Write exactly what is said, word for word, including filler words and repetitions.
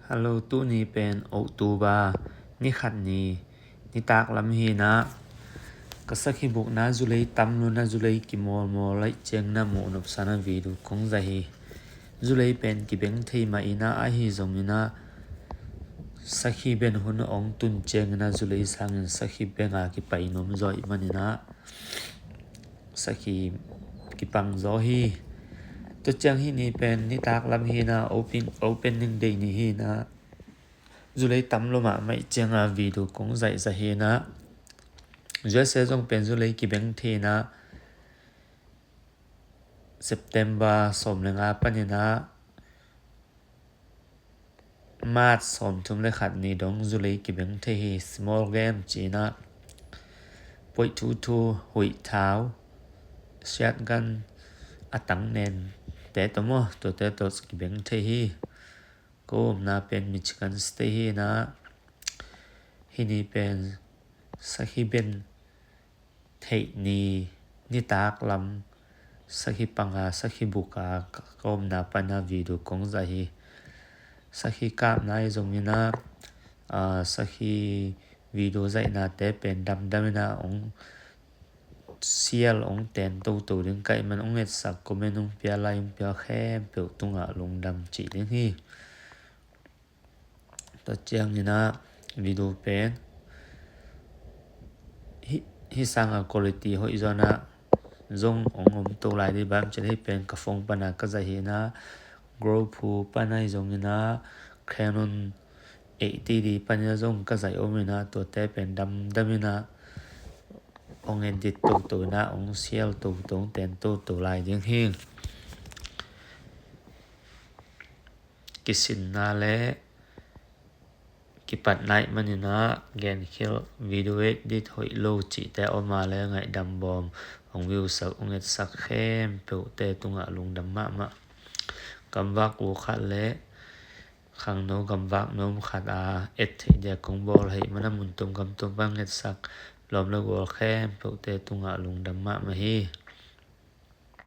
Hello, tuni pen October ni khat ni, nitak lam hi na. Ka sakhi bukna zulei tam lo na, zulei kimawlmawl lai ciangin a muh nopsa na video kong zai hi. Zulei pen kibeng thei mah in a, ahi zongin a sakhi ben hun ong tun ciangin a zulei sangin sakhi beng a kipai nuam zaw ahih manin a sakhi kipang zaw hi. Tua ciang hih ni pen nitak lam hi na, open, opening day ni hi na. Zulei tam lo mahmah ciang a video kong zaih zah hi na. U S A zong pen zulei kibeng thei na, September sawm le nga panin a March sawmthum le khat ni dong zulei kibeng thei hi. Small game ci-in a, poih thuthu, huih thau, shotgun, a tang nen te tawh maw, tuate tawh kibeng thei hi. Ka omna pen Michigan State hi na. Hih ni pen sakhi ben theih ni, nitak lam sakhi panga, sakhi buka ka, ka omna pana video kong zah hi. Sakhi kapna ahi zongin a, a, sakhi video zaihnate pen damdam in a ong share, ong ten toto ding, ka hih man ong etsak, comment ong pia, like ong pia khempeuh tungah lungdam cih ding hi. Tua ciangin a video pen hih, hih sanga quality hoih zaw na zong ong om to lai ding, bang ci leh hih pen ka phone pana ka zaih hi na, GoPro pana ahi zongin a Canon eighty D pana zong ka zaih om in a, tuate pen damdam in a ong edit toto in a, ong share toto, ong ten toto lai ding hi. Kisinna le kipatna ahih manin a, genkhial video edit hoih lo cihte om a leh ngaihdam bawm, ong view sak, ong etsak khempeuhte tungah lungdam mahmah. Gamvak u khat le khangno gamvak nuam khat a et theih dia kong bawl ahih man a, mun tum gam tum pan etsak lawm le gual khempeuhte tungah lungdam mahmah hi.